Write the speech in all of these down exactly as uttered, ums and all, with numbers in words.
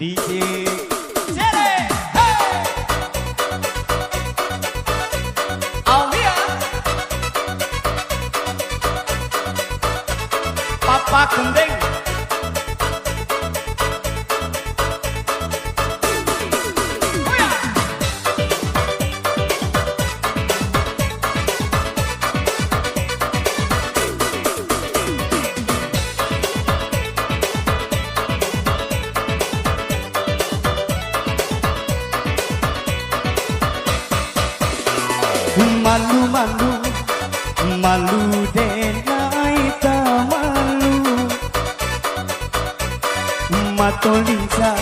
D J Cere, hey! Aulia. Papa Kendeng. Malu-malu, malu denai tamalu. Mato lincah,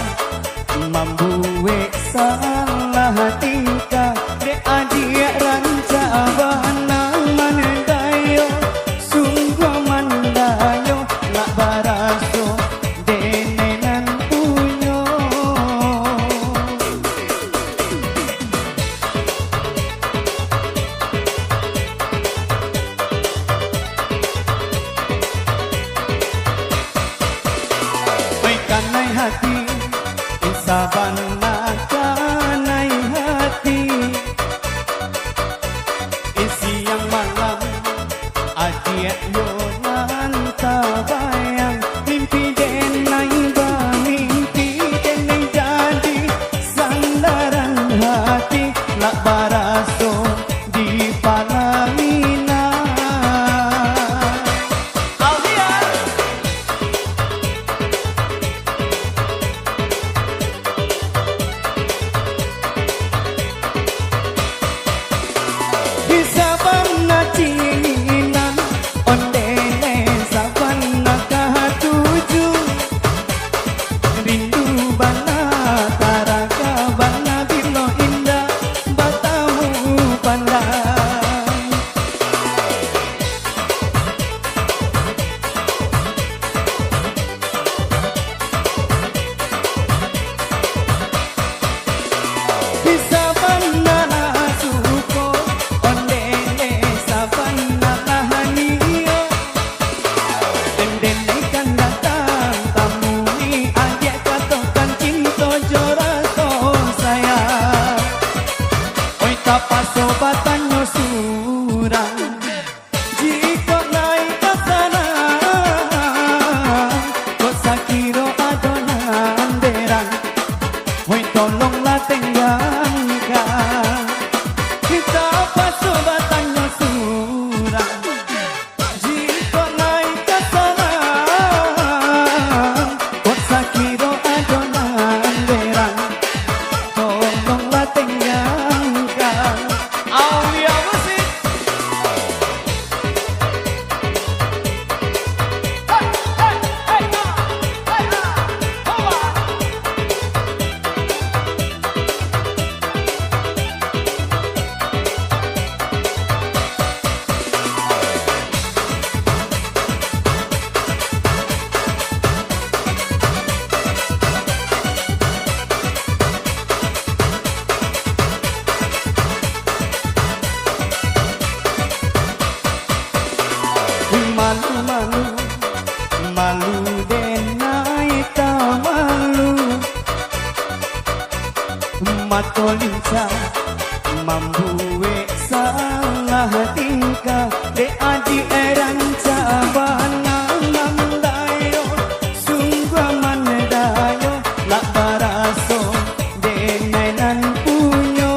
mambuek salah tingkah. Dek adiak rancak bana mandayo, sungguah mandayo, nak baraso denai nan punyo. Oi kanai hati, sabana kanai hati. Siang malam, adiak yo nan tabayang. Mimpi denai bamimpi, denai jadi sandaran hati, nak baraso di palaminan. Aulia. Di sabana cinan, ondeh sabana katuju. Rindu bana, taraga bana, bilo indak batamu pandang. Bisa bana suko, ondeh sabana lah nio. Dendelikan datang tamu ni, agiah katokan cinto jo raso sayang. Oi, tapaso batanyo surang. Jikok lai ka sana, kok sakiro ado nan berang, woi, tolonglah tenggangkan. Kita paso batanyo surang. Jikok lai ka sana, kok sakiro ado nan berang, tolonglah tenggangkan. Aulia Musik. Malu-malu, malu denai tamalu. Mato lincah, mambuek salah tingkah. Dek adiak rancak bana mandayo, sungguah mandayo, nak baraso denai nan punyo.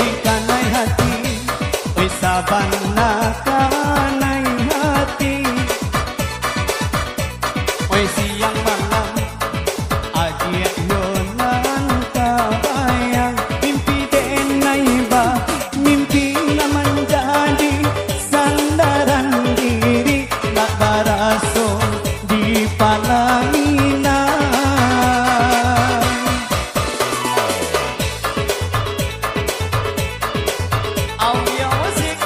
Oi kanai hati, oi sabana kanai hati, oi siang malam, adiak yo nan tabayang, mimpi denai ba, mimpi nan manjadi sandaran diri, nak baraso di palaminan. Aulia Musik.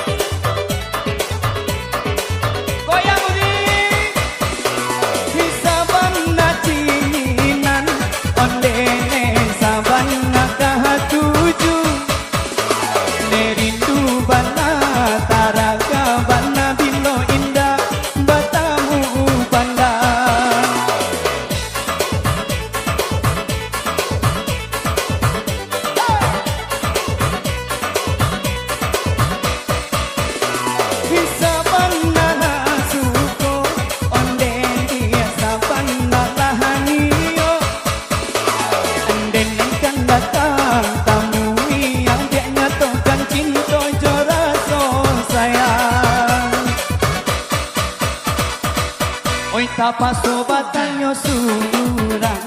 Paso batanyo surang,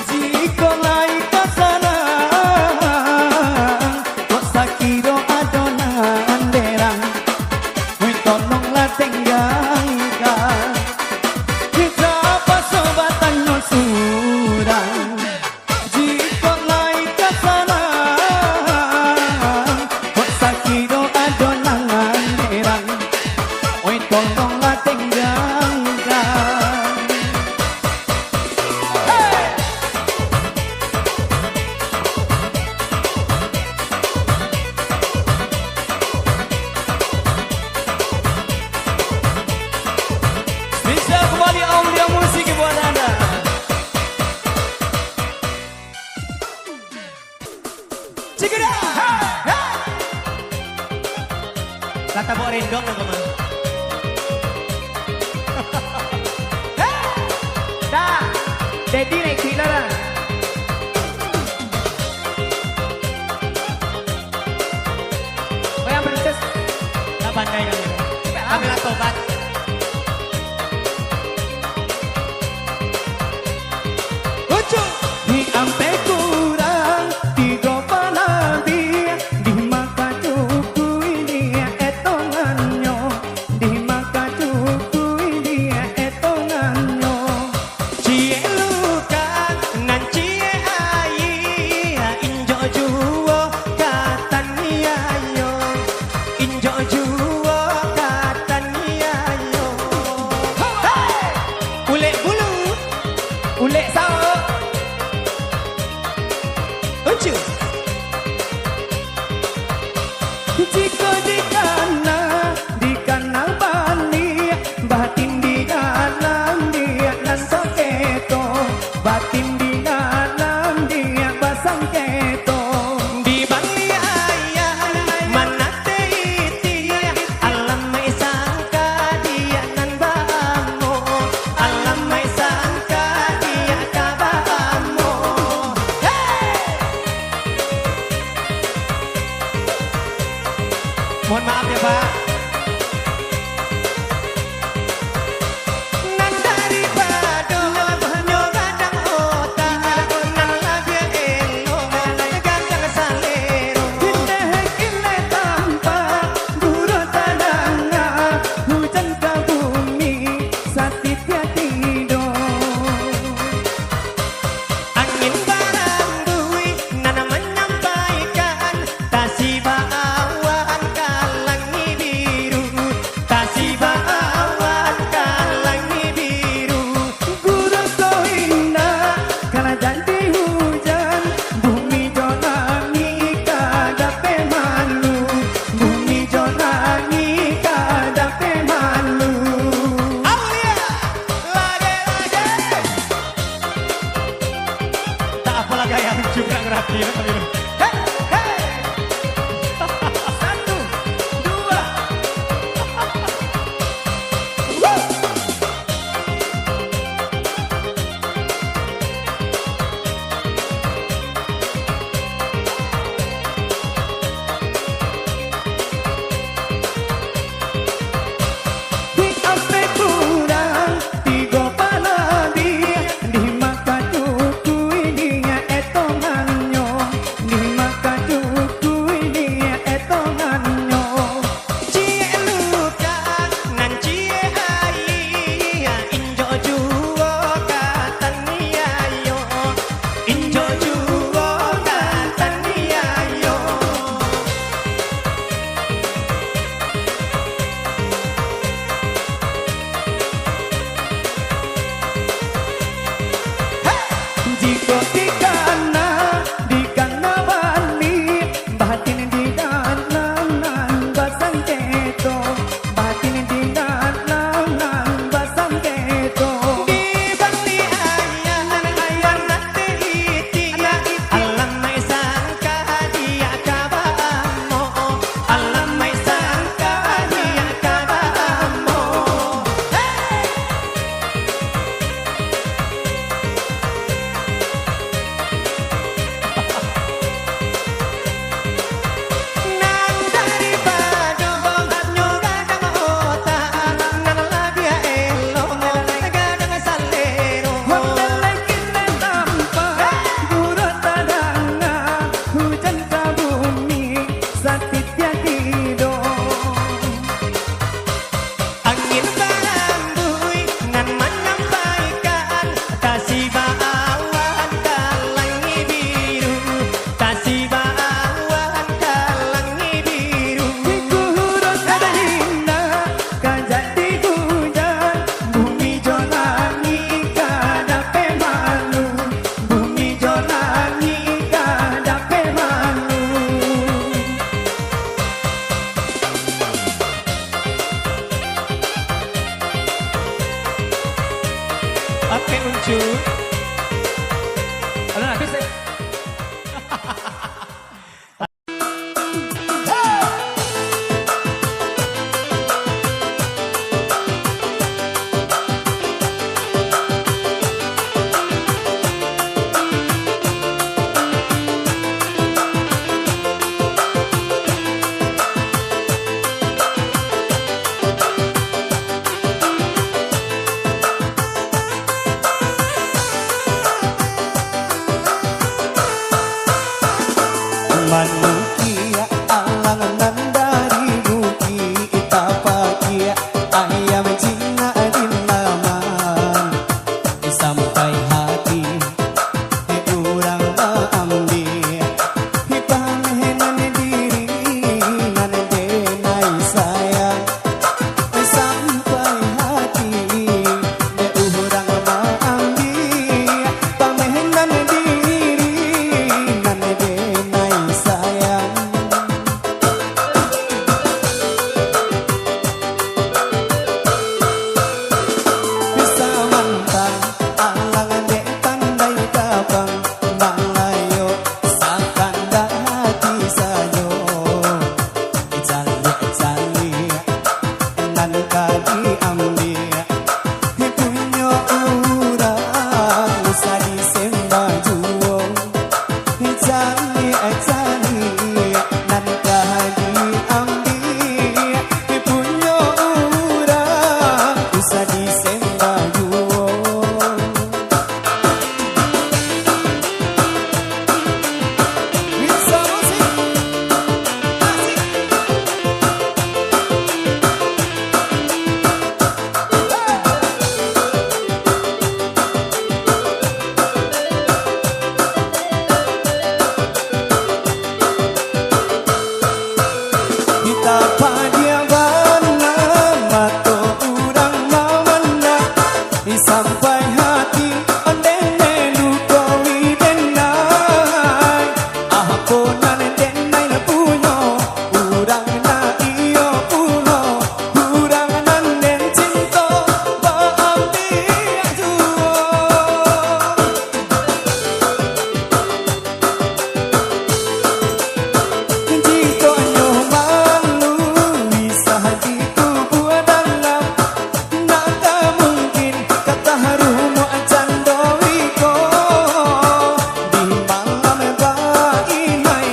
jikok lai ka sarang, kok sakiro ado nan berang, oi tolonglah tenggakan. Kita paso batanyo surang, jikok lai ka sarang, kok sakiro ado nan berang, oi tolonglah tenggakan. Hey! Spesial kembali Aulia Musik buat anda. Check it out. Hey, hey. Lah tabok rendong lah, Bang. Hey. Dah. Daddy naik kilo lah. Goyang princess. Tak pandai kami. Kami lah tobat. Ucuk. Di ampek kurang tigo palabi, di maka cukui di etongannyo, di maka cukui di etongannyo. Ciek luka nan ciek aia, injok juo ka taniayo, injok juo ka taniayo. Hey! Ulek bulu, ulek saok. Ucuk. Jikok dikana, dikana baliak, batin di dalam diak nan sangketo, batin di dalam diak basangketo. Di baliak ayah manateh itiak, alamaik sangka diak nan baamo, alamaik sangka diak ka baamo. Hey! Mohon maaf ya, Pak. Nan daripado nyo gadang otak, nan labiah elok gadang salero. Indeh ileh tampak, guruah tadanga, hujan ka bumi, satitiak tido. Angin barambuik nan manyampaikan, tasibak awan ka langik Manukiak alang nan dari bukik tapakiak, ayam jinak di laman, sampai hati urang maambiak, pamenan diri nan denai sayang. Sampai hati dek urang maambiak, pamenan diri nan denai sayang. Samantang alang dek pandai tabang, balayo sakandak hati sajo. Caliak-caliak nan ka diambiak, punyo urang usah disembah juo. Caliak-caliak nan ka diambiak, punyo urang usah disembah juo. Tapadiah bana mato urang mamandang, sampai hati ondeh ne luko i denai. Apo nan denai punyo, urang nan iyo pulo, urang nan den cinto baambiak juo. Jikok nyo malu, bisa dikubua dalam, ndak ka mungkin ka tarumuak cando iko. Di malam bainai,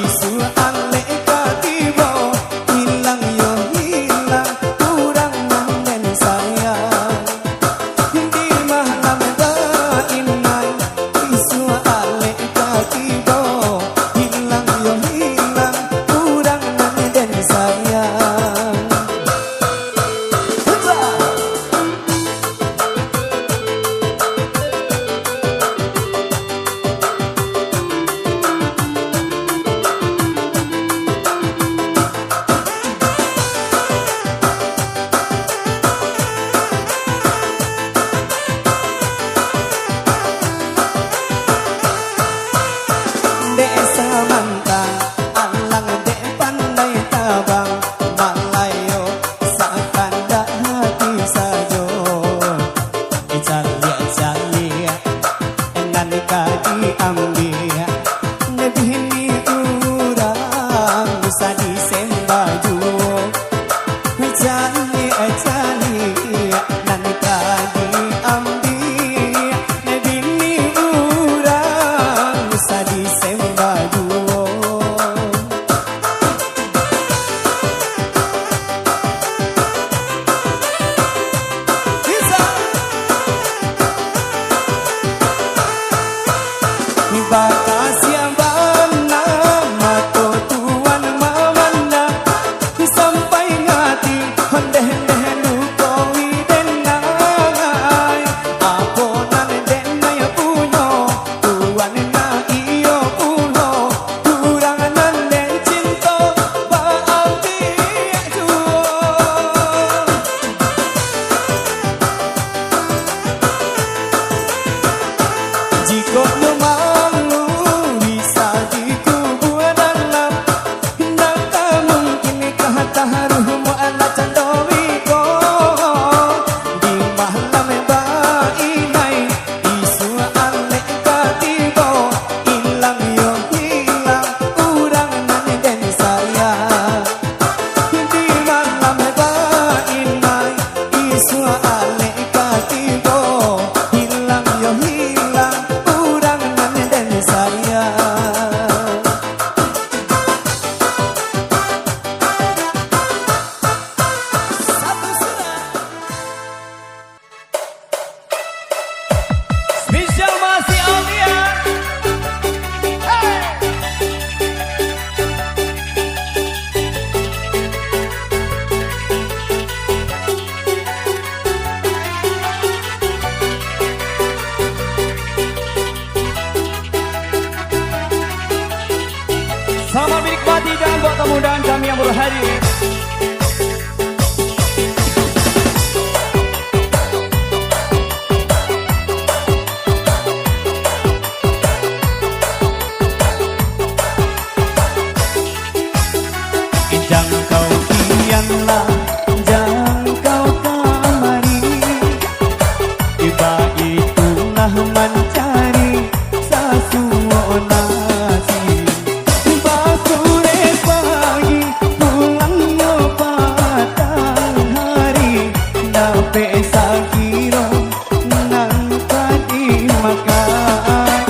isuak alek ka tibo, ilang yo ilang, urang nan den sayang. Di malam bainai, isuak alek ka tibo, ilang yo ilang, urang nan den sayang. Dek samantang alang dek pandai tabang, malayo sakandak hati sajo. Caliak-caliak nan ka diambiak, bini urang usah disembah juo. Caliak-caliak nan ka diambiak, bini urang usah disembah juo. Mudahan kami yang baru hadir. Jangkau kian lah, jangkau kamari, tiba itulah mancari sasuok nasi. Basure pagi, pulangnyo patang hari, dapek sakiro nan ka dimakan.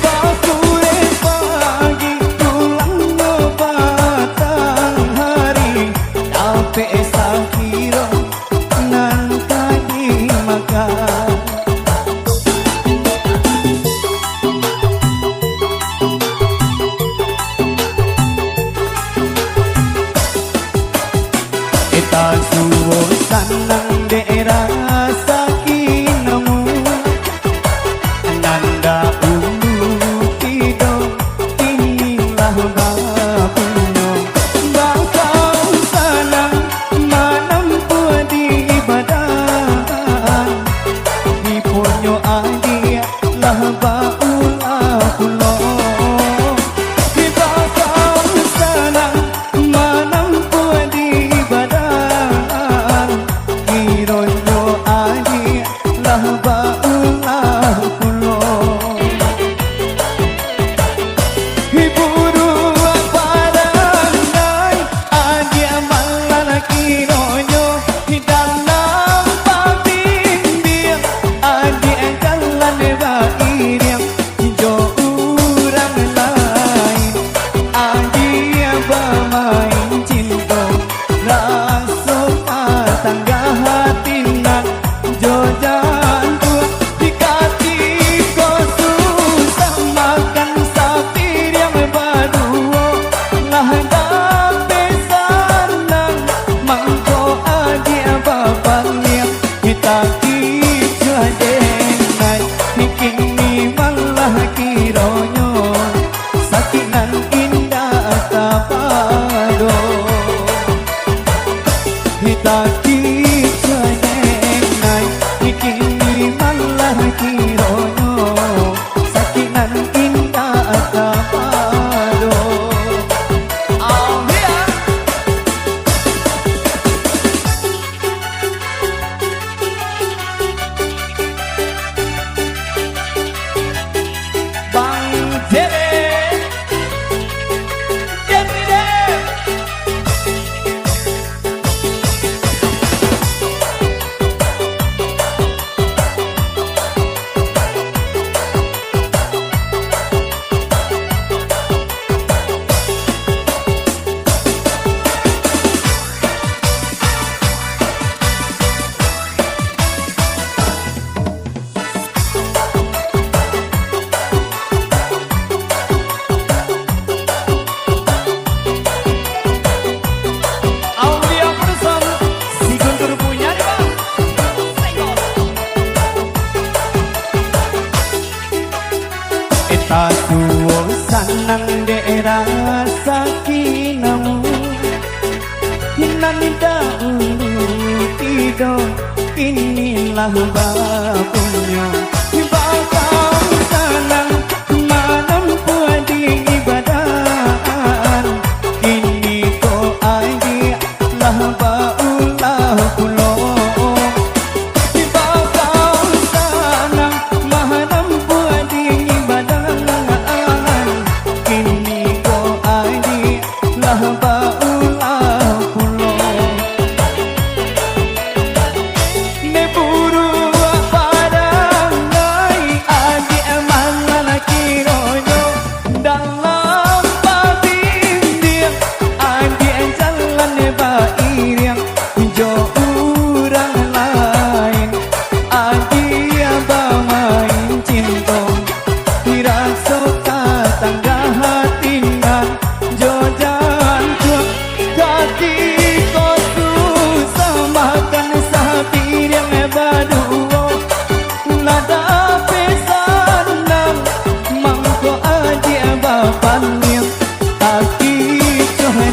Basure pagi, pulangnyo patang hari, dapek sakiro nan ka dimakan. Eta suo sanang dek rasa kinamu, nan dahulu tido, kini lah bapunyo. Basau sanang manampuah di badan, iponyo adiak lah baulah pulo. Basau sanang manampuah di badan, kironyo adiak lah baulah pulo. Buruak parangai, adiak malah kironyo dalam pabimbia, adiak jalan bairiang jo urang lain, adiak bamain cinto, raso tatangga hati nan jo jantuang. Di katiko susah makan sapiriang baduo, lah dapek sanang mangko adiak bapaliang. Takik jua denai, kini malah kironyo sakik nan indak tapado. Takik jua denai, kini malah kironyo sakik nan indak tapado. Amin. Bang Jere, Jere. Aulia Person, si Guntur punya nih, Bang. Senggol. Eta suo sanang dek rasa kinamu, nan dahulu tido, kini lah bapunyo. Basau sanang manampuah di badan, kini ko adiak lah baulah pulo. Basau sanang manampuah di badan, kini ko adiak lah baulah pulo. Buruak parangai, adiak malah kironyo dalam pabimbia, adiak jalan bairiang jo urang lain, adiak bamain cinto, raso tatangga hati nan jo jantuang. Katiko susah makan sapiriang baduo, lah dapek sanang mangko adiak bapaliang. Takik jua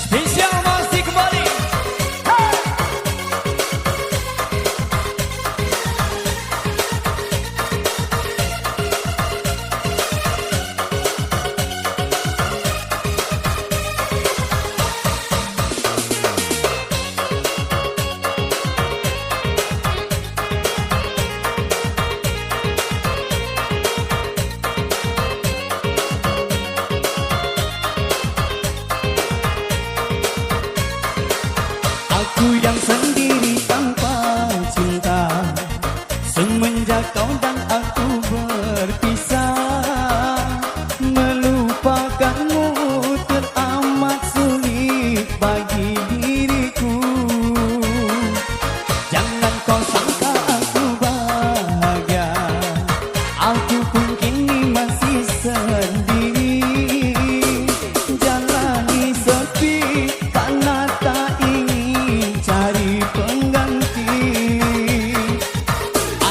Insyaallah masih kembali. Aku yang sendiri tanpa cinta. Semenjak kau dan aku berpisah, melupakanmu teramat sulit bagi diriku. Jangan kau sangka aku bahagia, aku pun kini masih sendiri. Jalani sepi karena tak ingin cari pengganti.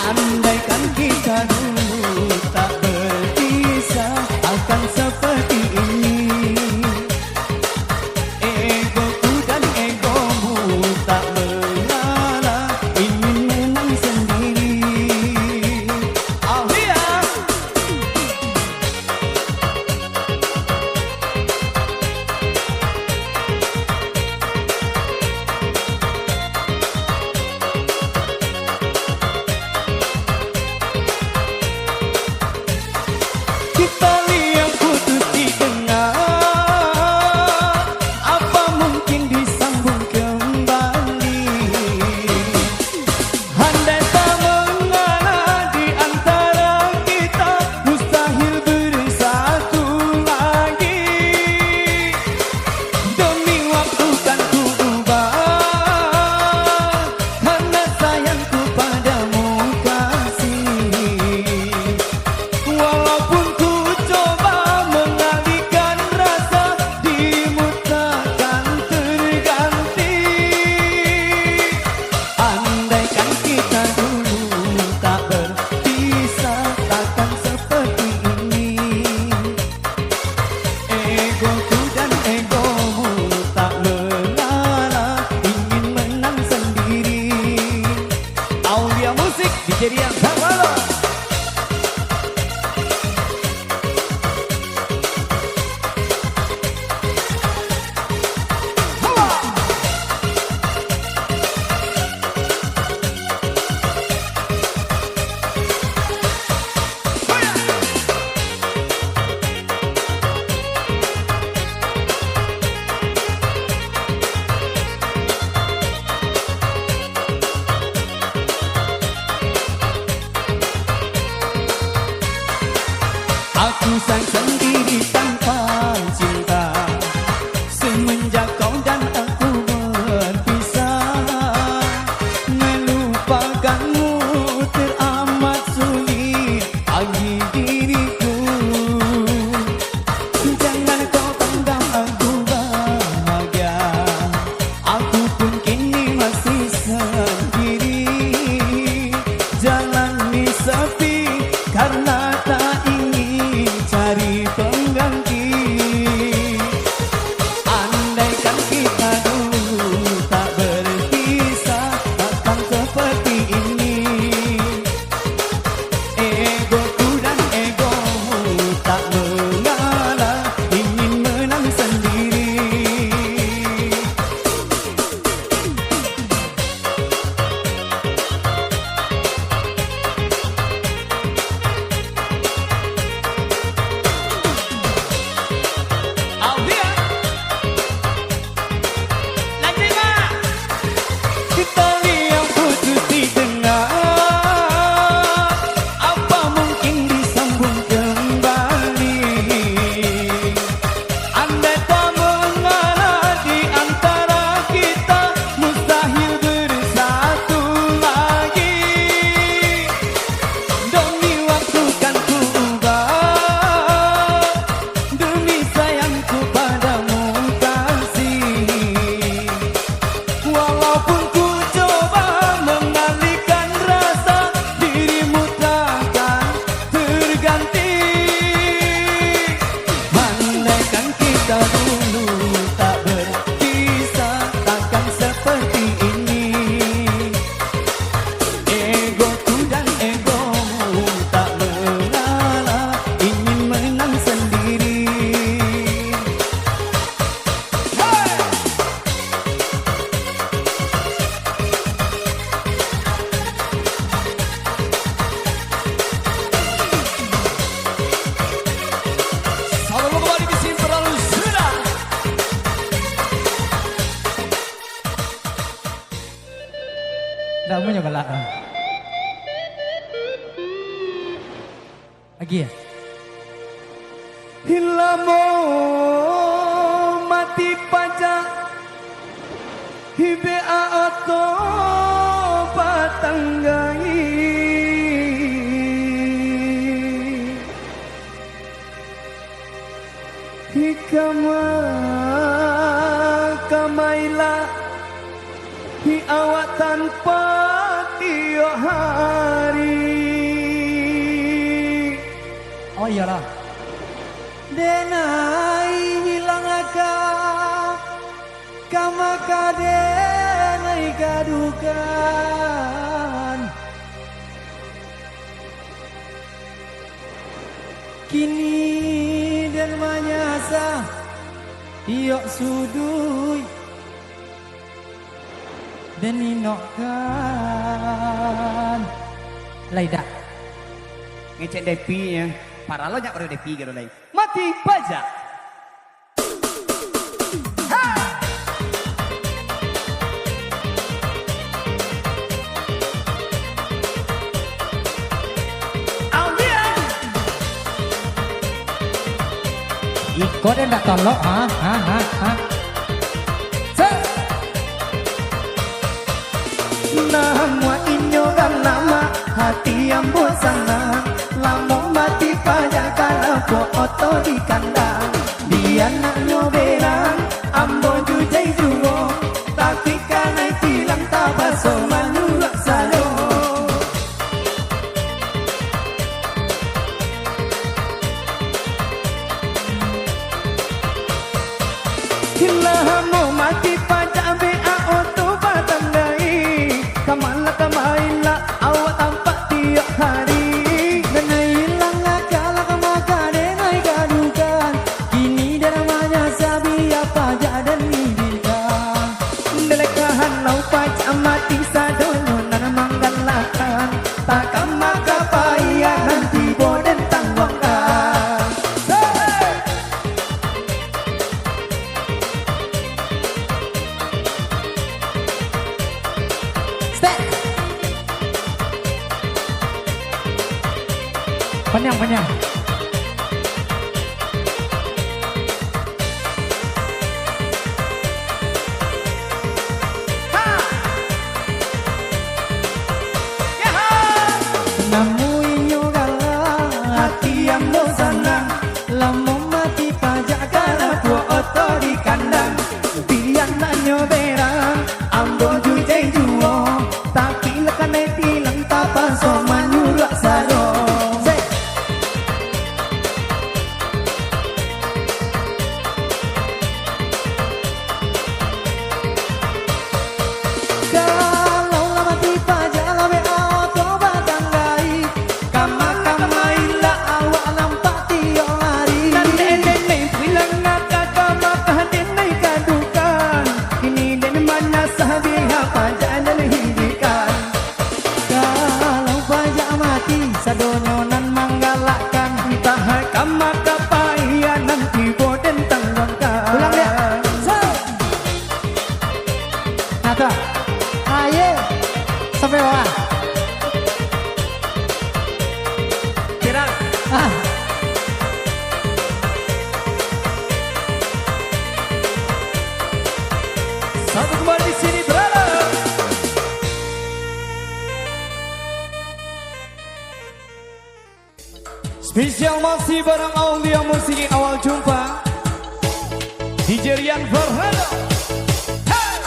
Andaikan kita dulu tak berpisah, akan seperti ini. Egoku dan egomu tak mengalah, ingin menang sendiri. Alia. Tali yang putus didengar, apa mungkin disambung kembali? Andai tak mengalah di antara kita, mustahil bersatu lagi. Demi waktu kan ku ubah, karena sayangku padamu kasih. Walaupun ku coba mengalihkan rasa, dirimu takkan terganti. Andaikan kita dulu tak berpisah, takkan seperti ini. Egoku dan egomu tak mengalah, ingin menang sendiri. Aulia Musik di jadi yang terbaru. Aku sang sendiri tanpa cinta. Semenjak kau dan aku berpisah, melupakanmu teramat sulit bagi diriku. Jangan kau pandang aku bahagia, aku pun kini masih sendiri. Jalani sepi karena tak ingin cari pengganti. Tamunyo galak. Lagi ya? Lamo mati pajak, hibek a oto batanggai. Hikama kamailah, hi awak tanpa tiok hari. Oh iyolah. Denai hilang aka, kama ka denai kadukan. Kini den manyasa, tiok suduik den inokkan. Lai dak? Ngecek Depi nyo. Paralo nyak pado Depi kiro lai. Mati pajak. Iko den dak tolok, ha? Ha, ha, ha. Set. Namuah inyo galak, hati ambo sanang. Lamo mati pajak, kalabuah oto di kandang. Di anaknyo berang, ambo jujai juo. Tapi kanai tilang tabaso manyuruak sado. Lamo mati pajak, bea oto batanggai. Kamalah kamailah awak tampak tiok hari. Denai ilang akal, kama ka denai kadukan. Kini den manyasa, bia pajak den iduikkan. Dek lekahan lau pajak mati sadonyo nan manggalakkan. Takama ka paianan tibo den tangguangkan. Hey! Step. Panyang, panyang. Ha! Yaha! Namuah inyo galak, hati ambo sanang. Lamo mati pajak, kalabuah oto di kandang. Di anaknyo berang, ambo jujai juo. Tapi lah kanai tilang tapaso manyuruak sado. Sek. Kalau lah mati pajak, lah bea oto batanggai. Kama-kama ilah awak nampak tiok hari. Nan nenek-nenek bilang, ngakak ka Makah denai kadukan. Kini den manyasa, bia pajak den iduikkan. Kalau pajak mati, sadonyo nan manggalakkan. Antah kama ka paianan tibo den tangguangkan. Ulang, Diak. Set. Nah, tu. Ah, ye. Sampai bawah. Tidak. Ah. Satu kembali di sini, brother. Spesial masih bareng Aulia Musik Awal Jumpa, D J Rian Farhana. Hey!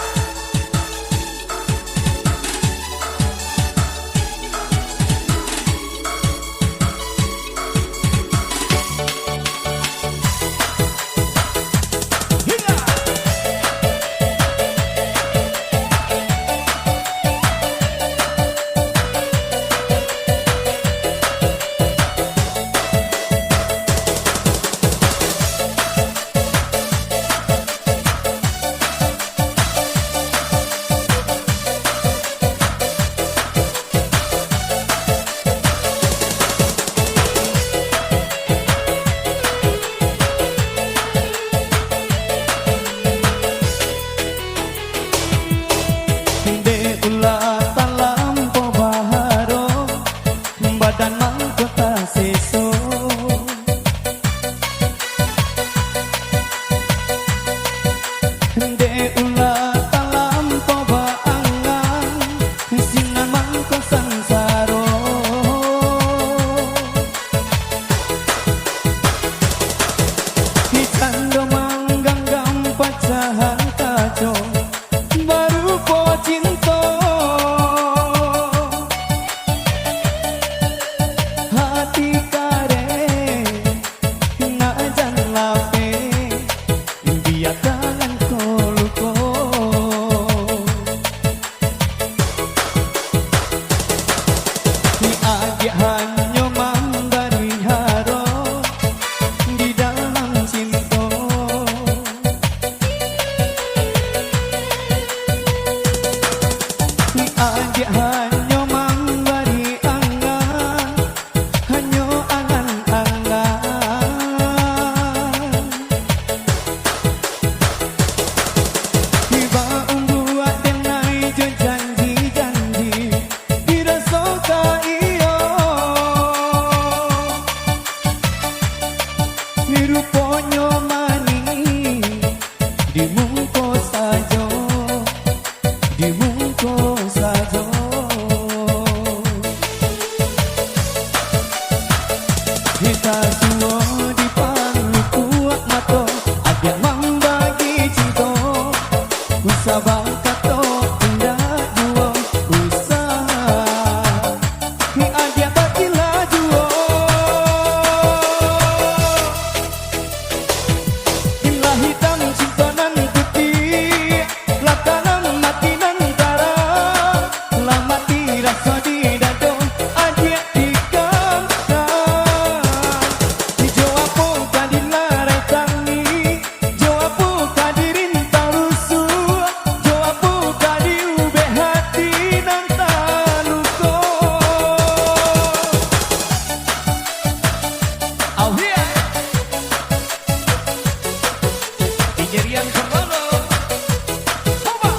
Barupo cinto, hati kareh, nak jan lapeh, biakan ko luko. Ni adiak hanyo mambari haro di dalam cinto. Ni adiak hanyo mambari angan, hanyo angan-angan. Iba umbuak denai jo janji-janji, diraso ka iyo. Ruponyo manih, di muko sajo, di muko sajo. Hita suo di palukuak mato, adiak mambagi cinto. Usah bangkato indak juo, usah. Ni adiak bakila juo. Lah hitam cinto nan putiah, lah kalam ati nan tarang, lah mati raso di dado, adiak tikam-kam. Jo apo ka dilarai tangih, jo apo ka dirintang rusuah, jo apo ka diubek hati nan taluko. Au hiya. Injerian Kerolo. Coba.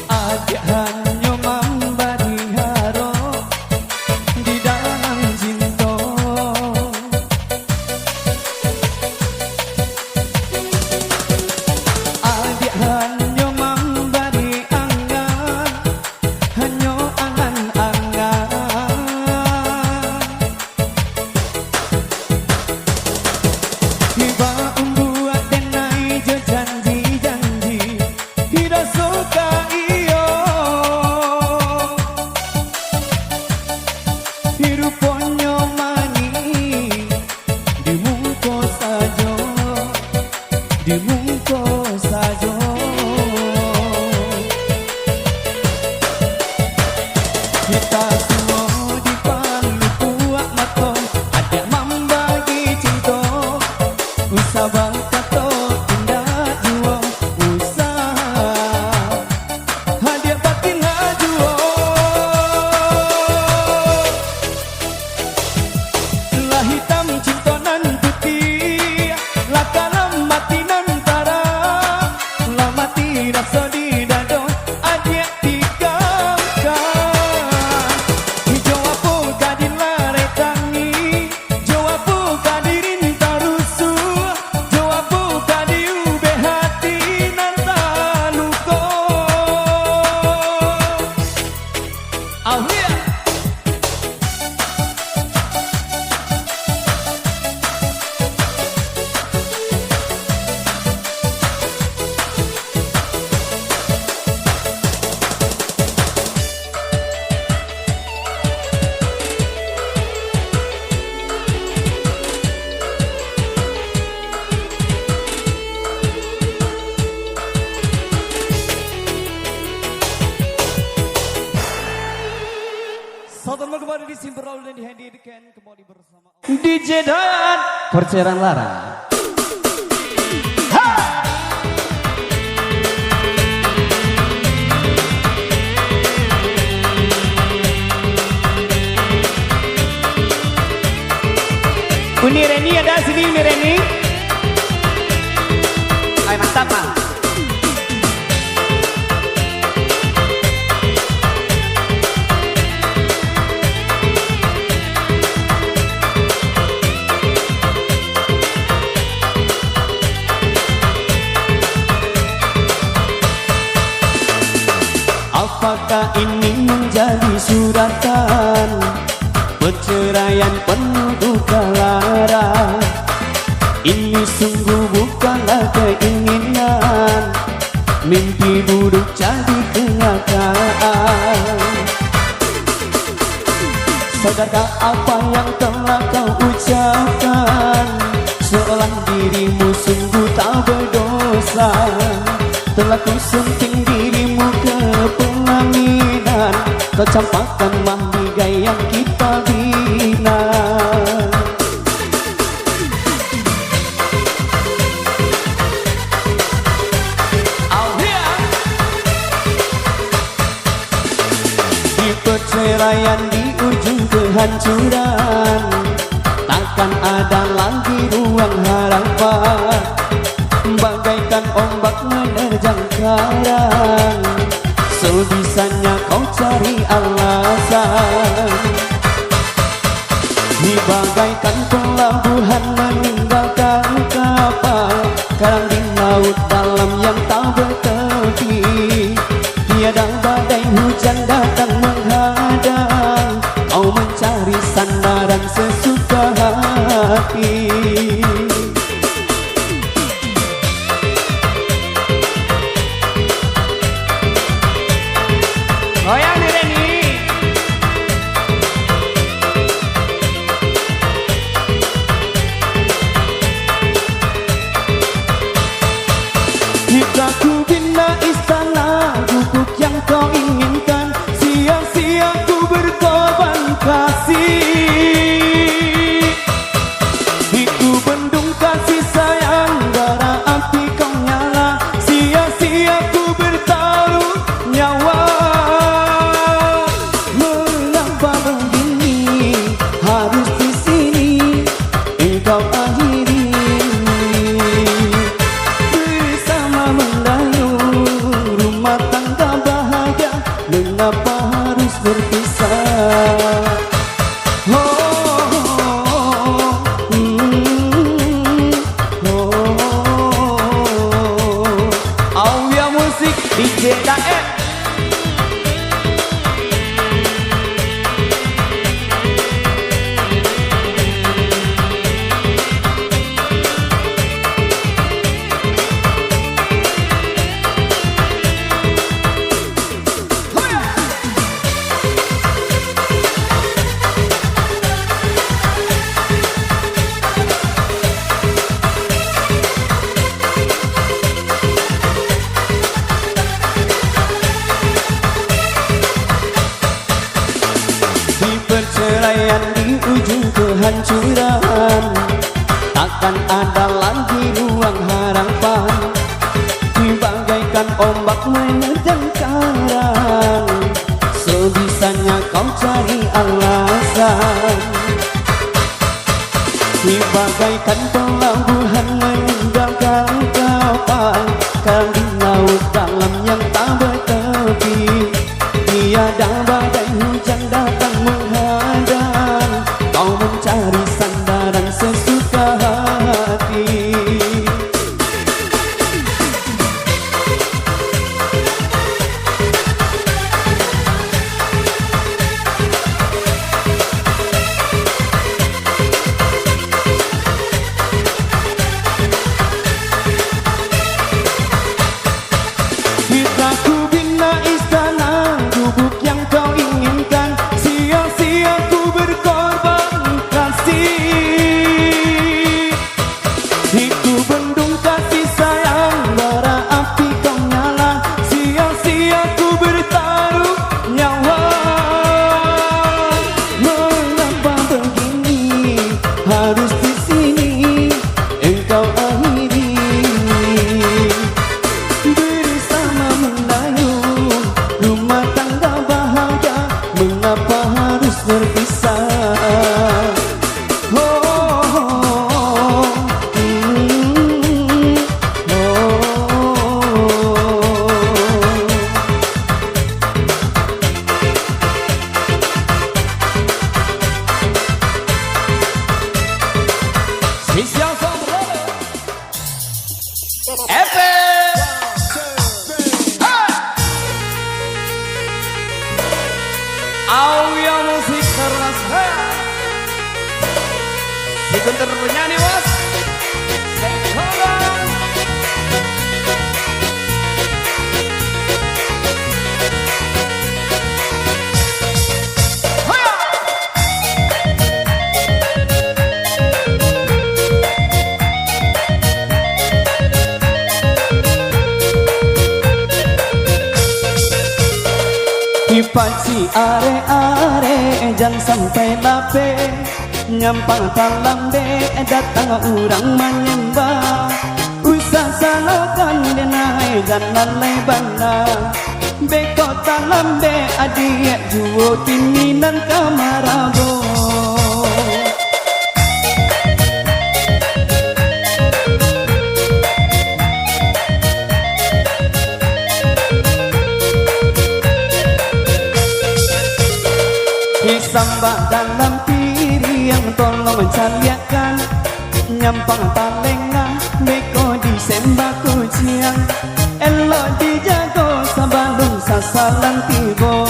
Adiak hanyo mambari haro di dalam cinto. Adiak hanyo mambari angan, hanyo angan-angan. Iba umbuak denai jo janji-janji, diraso ka iyo. Ruponyo manih, di muko sajo, di muko sajo. Hita suo di palukuak mato, adiak mambagi cinto. Usah bangkato indak juo, usah. Adiak bakila juo. Lah hitam cinto nan putiah, lah kalam ati nan tarang, lah mati raso di dado, adiak tikam-kam. Jo apo ka dilarai tangih, jo apo ka dirintang rusuah, jo apo ka diubek hati nan taluko. Au hiya. Selamat kembali di Simperal dan dihadirkan kembali bersama D J dan Korceran Larang. Ha! Uni Reni ada sini, Uni Reni? Ay, mantap, Bang. Apakah ini menjadi suratan? Perceraian penuh duka lara. Ini sungguh bukanlah keinginan. Mimpi buruk jadi kenyataan. Sadarkah apa yang telah kau ucapkan? Seolah dirimu sungguh tak berdosa. Telah kau sunting dirimu ke pelaminan. Kau campakkan mahligai yang kita bina. Di perceraian di ujung kehancuran, takkan ada lagi ruang harapan. Bagaikan ombak menerjang karang, sebisanya kau cari alasan. Di bagaikan pelabuhan meninggalkan kapal, karang di laut dalam yang tak bertepi. Tiada badai hujan datang menghadang, kau mencari sandaran sesuka hati. Goyang ni, Reni. Hingga ku bina istana gubuk yang kau inginkan, sia-sia ku berkorban kasih. Di ku bendung kasih sayang, bara api kau nyala, sia-sia ku bertaruh nyawa. Mengapa begini harus di sini engkau akhiri? Bersama mendayung rumah tangga bahagia, mengapa harus berpisah? Ho, mm, ho. Aulia Musik, D J Daep. Di perceraian di ujung kehancuran, takkan ada lagi ruang harapan. Bagaikan ombak menerjang karang, sebisanya kau cari alasan. Bagaikan pelabuhan meninggalkan kapal, karang di laut dalam yang tak bertepi. Tiada badai hujan datang menghadang, kau mencari sandaran sesuka hati. Hingga ku bina istana gubuk yang kau inginkan, sia-sia ku berkorban kasih. Di ku bendung kasih sayang, bara api kau nyala, sia-sia ku bertaruh nyawa. Mengapa begini harus di sini engkau akhiri? Bersama mendayung rumah tangga bahagia, mengapa harus berpisah? Ho, mm, ho. Spesial Sound Brother. Efek. Hai. Bentar nyanyi, Bos. Sekolah. Hoya. Di pacik arek-arek, jan sampai lapeh. Nyampang talambek, datang urang manyambah. Usah salahkan den ai, jan lalai bana. Beko talambek, adiak juo kini nan ka marabo. Di sambah dalam piriang, tolong caliakkan. Nyampang talengah, beko di sembah kuciang. Elok dijago sabalun sasalan tibo.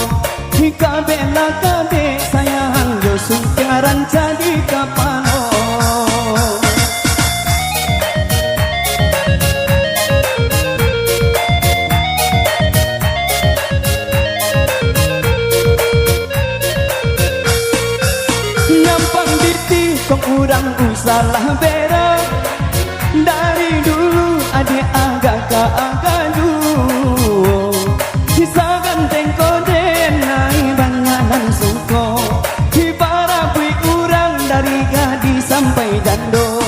Di kabek lah kabek sayang, jo suntiang rancak di kapalo. Nyampang ditih kok urang usahlah berang. Dari dulu adiak agak ka agak juo. Kisah ganteng ko den ai banyak nan suko. Dibarabuik urang dari gadih sampai jando.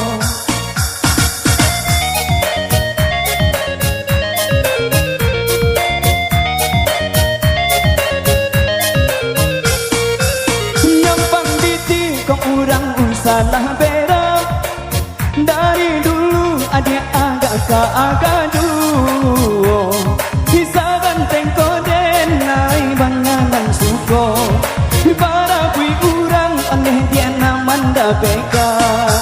Nyampang ditih kok urang usahlah berang. Dari dulu adiak agak ka agak juo. Kisah ganteng ko den ai banyak nan suko. Dibarabuik urang oleh diak nan mandapekkan.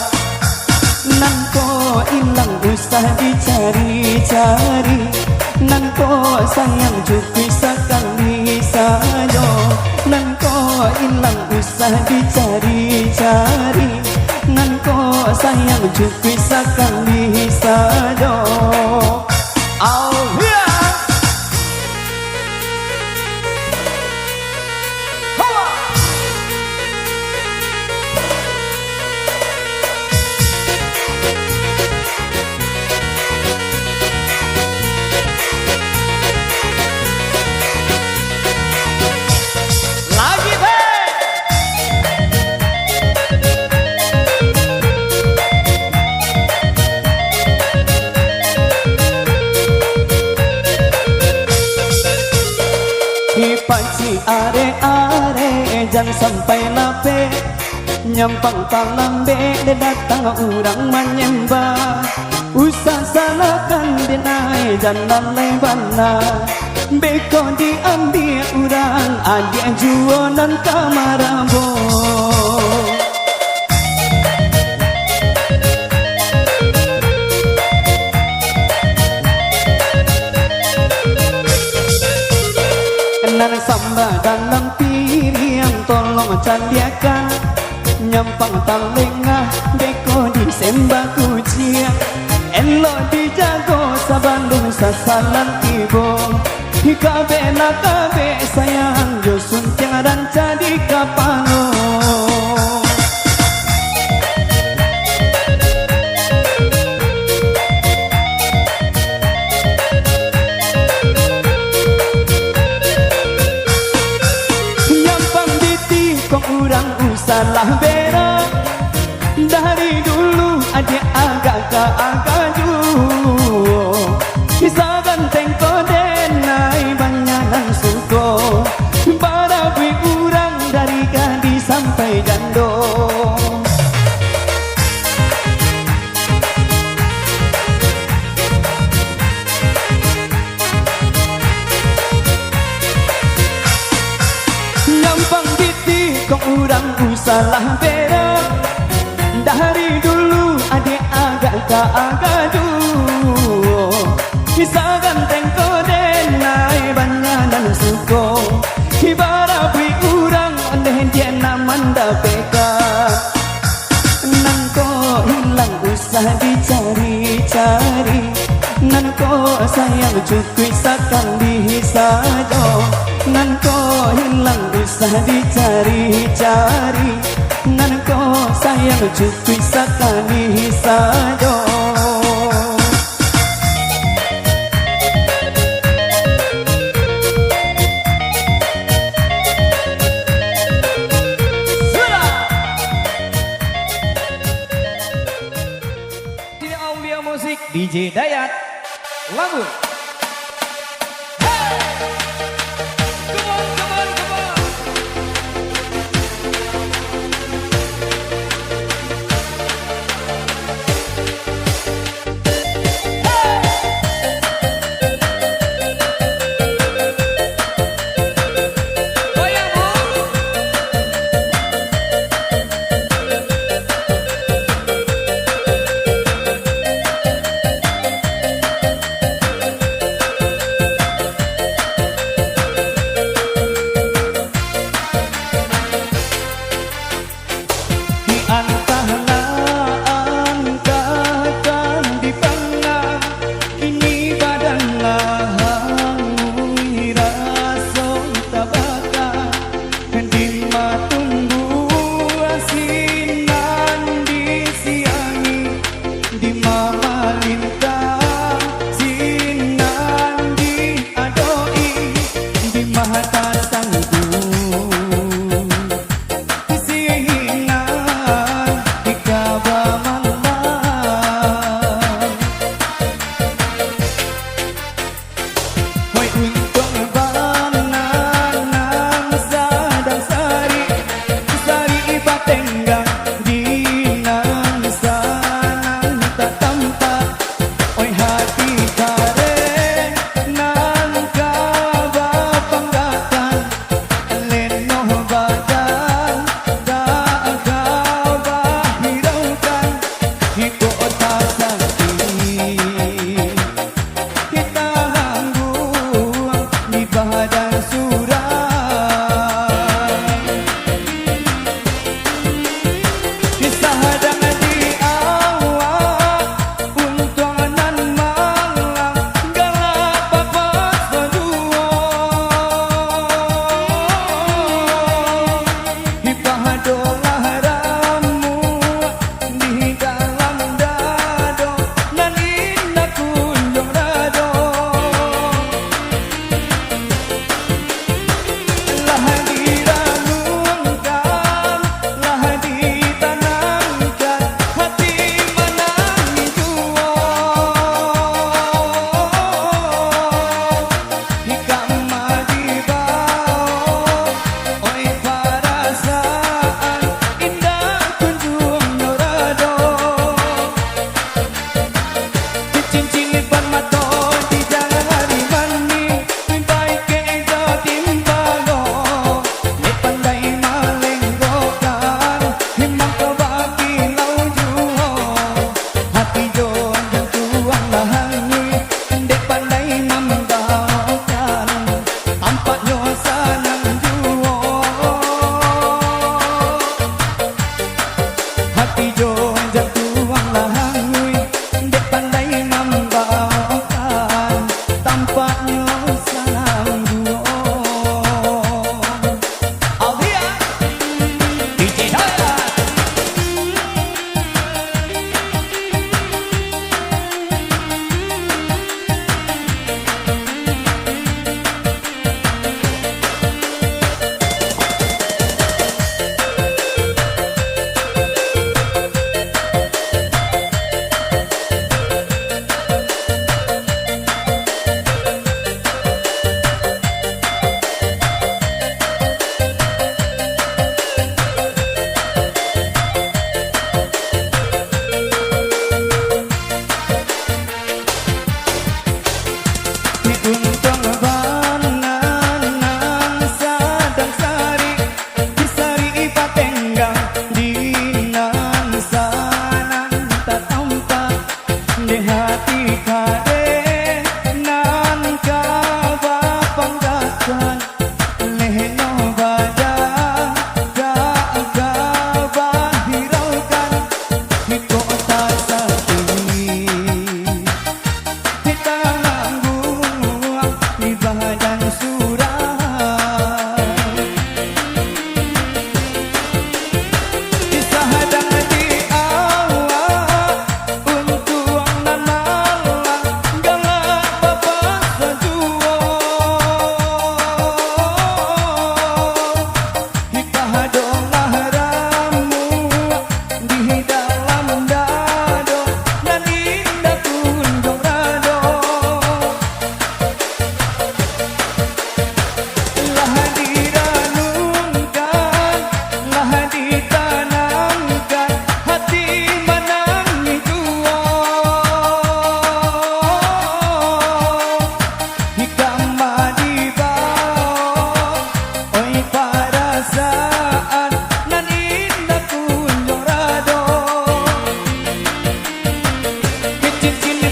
Nan ko ilang usah dicari-cari. Nan ko sayang cukuik sakali sajo. Nan ko ilang usah dicari-cari. Nan ko sayang cukuik sakali sajo. Au, hiya! Hawa! Lagi, Bang! Di pacik arek-arek, jan sampai lapeh. Nyampang talambek, dek datang urang manyambah. Usah salahkan den ai, jan lalai bana. Beko diambiak urang, adiak juo nan ka marabo. Nan sambah dalam piriang, tolong caliakkan. Nyampang talengah, beko di sembah kuciang. Elok dijago sabalun sasalan tibo. Di kabek lah kabek sayang, jo suntiang rancak di kapalo. Nyampang ditih kok urang usahlah berang. Dari dulu adiak agak ka agak juo. Kisah ganteng ko den ai banyak nan suko. Barabuik urang dari gadih sampai jando. Nyampang ditih kok urang usahlah berang. Dari dulu adiak agak ka agak juo. Kisah ganteng ko den ai banyak nan suko. Dibarabuik urang oleh diak nan mandapekkan. Nan ko Sayang cukuik sakali sajo, nan ko hilang usah dicari-cari. Nan ko sayang cukuik sakali sajo. Di Aulia Musik, D J Dayat, Lamun. Hey! Come on, come on, come on. Hey! Goyang, Bu.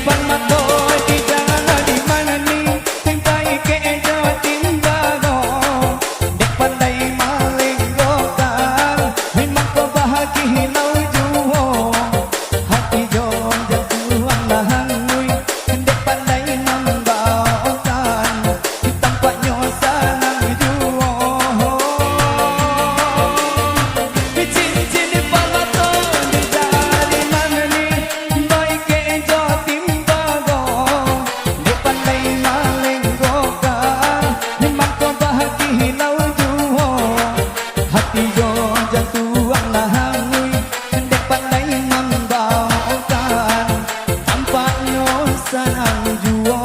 Pamato di jalan di mano ni, timbai kek jo timbago, dek pandai malenggokan, memang ko bahagilau juo, hati jo jantuang lah hanguih, dek pandai mambaokan. Tampaknyo sanang juo. Cincin di pamato, di jari mano ni, baik jo timbago, dek pandai malenggokan, mangko bahagilau juo. Hati jo jantuang lah hanguih, dek pandai mambaokan, tampaknyo sanang juo.